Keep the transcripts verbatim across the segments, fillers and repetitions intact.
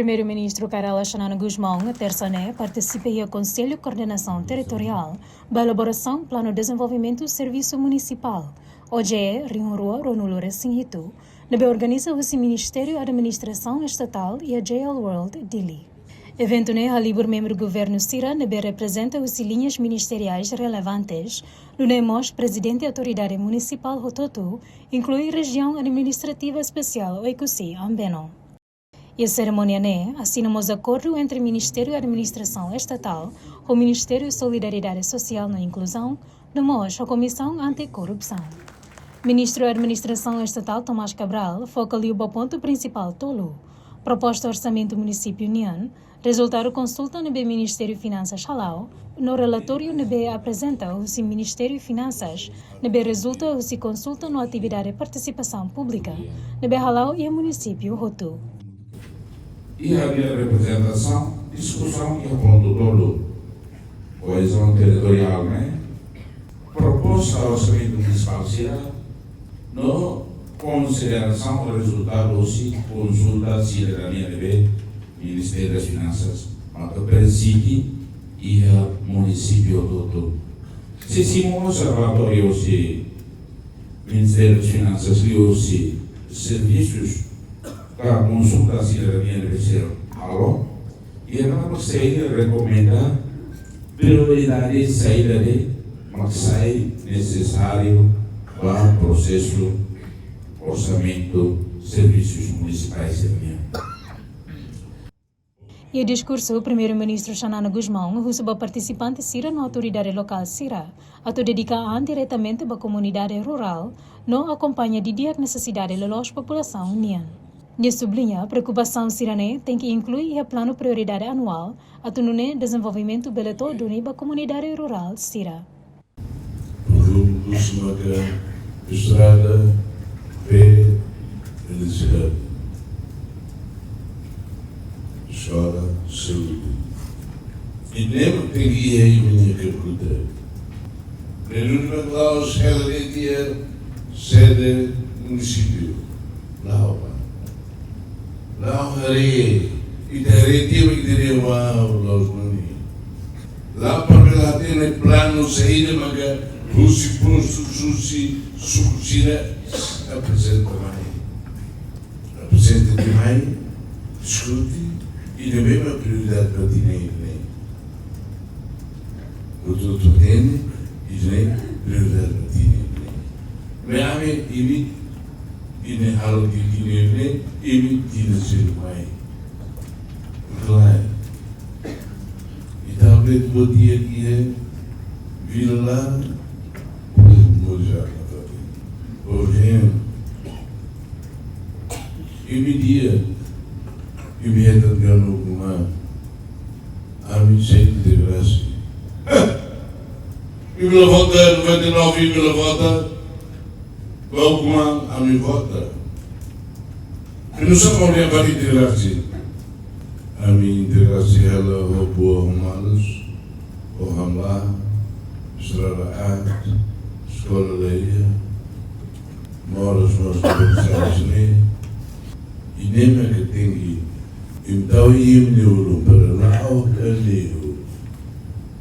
Primeiru-Ministru Kay Rala Xanana Gusmão, tersa ne'e, partisipa iha Konsellu Koordenasaun Territoriál ba elaborasaun Planu Dezenvolvimentu Servisu Munisipál, O G E, rihun rua ruanulu-resin-hitu, ne'ebé organiza husi Ministériu Administrasaun Estatál iha J L World, Dili. Eventu ne'e halibur membru governu sira ne'ebé reprezenta husi liñas ministeriais relevantes, nune'e mós Prezidente Autoridade Munisipál hotu-hotu, inklui Rejiaun Administrativa Espesiál Oekusi Ambeno. Iha serimónia ne'e, asina mós akordu entre Ministériu Administrasaun Estatál ho Ministériu Solidariedade Sosiál no Inkluzaun, no mós ho Komisaun Anti-Korrupsaun. Ministru Administrasaun Estatál Tomás Cabral foka liu ba pontu prinsipál tolu: proposta orsamentu munisípiu nian, rezultadu konsulta ne'ebé Ministériu Finansas hala'o, no relatóriu ne'ebé aprezenta husi Ministériu Finansas, ne'ebé rezulta husi konsulta no atividade partisipasaun públika ne'ebé hala'o iha munisípiu hotu. Iha nia reprezentasaun, diskusaun iha pontu tolu: koezaun territoriál ne'e, proposta orsamentu munisipál sira, no konsiderasaun rezultadu husi konsulta sidadania ne'ebé Ministériu Finansas maka prezide iha munisípiu hotu-hotu. Sei simu mós relatóriu husi Ministériu Finansas liuhusi servisus ka konsulta sidadania ne'ebé sira halo, i ema mak sei rekomenda prioridade saida de'it mak sai nesesáriu ba prosesu orsamentu servisus munisipais nian. Iha diskursu, Primeiru-Ministru Xanana Gusmão husu ba partisipante sira no autoridade lokál sira atu dedika an diretamente ba komunidade rurál, no akompaña didi'ak nesesidade loloos populasaun nian. Nia subliña, preokupasaun sira-ne'e tenke inklui iha planu prioridade anuál, atu nune'e dezenvolvimentu bele to'o duni ba komunidade rurál sira. Por exemplo, se maka estrada, pé, eletricidade, eskola, saúde. I ne'e mak tenke iha imi-nia kabuta. Ne'e duni mak la'ós hela de'it iha sede munisípiu. La'o, la'o haree, ita haree tiha mak ita dehan, "Uau, la'ós nune'e." La'o para bele hatene planu saida maka husi postu, husi suku sira aprezenta mai. Aprezenta tiha mai, diskute, i ne'ebé mak prioridade ba tinan ida-ne'e. Hotu-hotu hatene, i ne'e prioridade ba tinan ida-ne'e. Maibé ami, imi, imi halo tiha tinan ida-ne'e, imi tinan seluk mai. Klaru. Ita bele buat di'ak iha Vila Lara, povu moris iha fatin. Povu hein. Imi di'ak, imi hetan ganu kuma. Ami sei integrasi. Imi la vota, noventa e nove imi la vota. Ba ukman ami vota. Imi nusá mak halo nia parte integrasi. Ami integrasi hela ho boa ho malus, ho hamlaha, estrada aat, eskola la iha, moras mós bele sai husi ne'e. I ne'e mak tenke, entaun imi-nia ulun para la'o ka liu.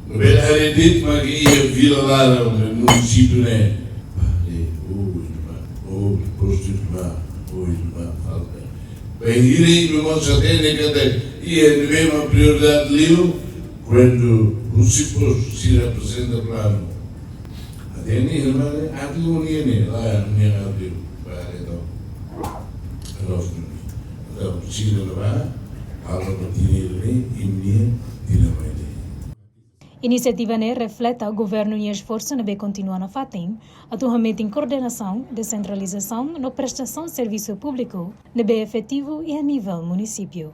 Bele haree de'it mak iha Vila Lara, munisípiu ne'e. Pare, oh, irmã, oh, postu irmã, oh, irmã, falta. Bainhira imi mós hatene katak iha ne'ebé mak prioridade liu, kuandu husi postu sira aprezenta planu. Hatene, irmã, ne'e, atu unia ne'e, la, nia atu, pare, entaun. Entaun, sira la ba, halo ba tinan ida-ne'e, imi-nia tinan mai ne'e. Inisiativa ne'e refleta governu nia esforsu ne'ebé kontinua nafatin atu hametin koordenasaun, desentralizasaun no prestasaun servisu públiku ne'ebé efetivu iha nivel munisípiu.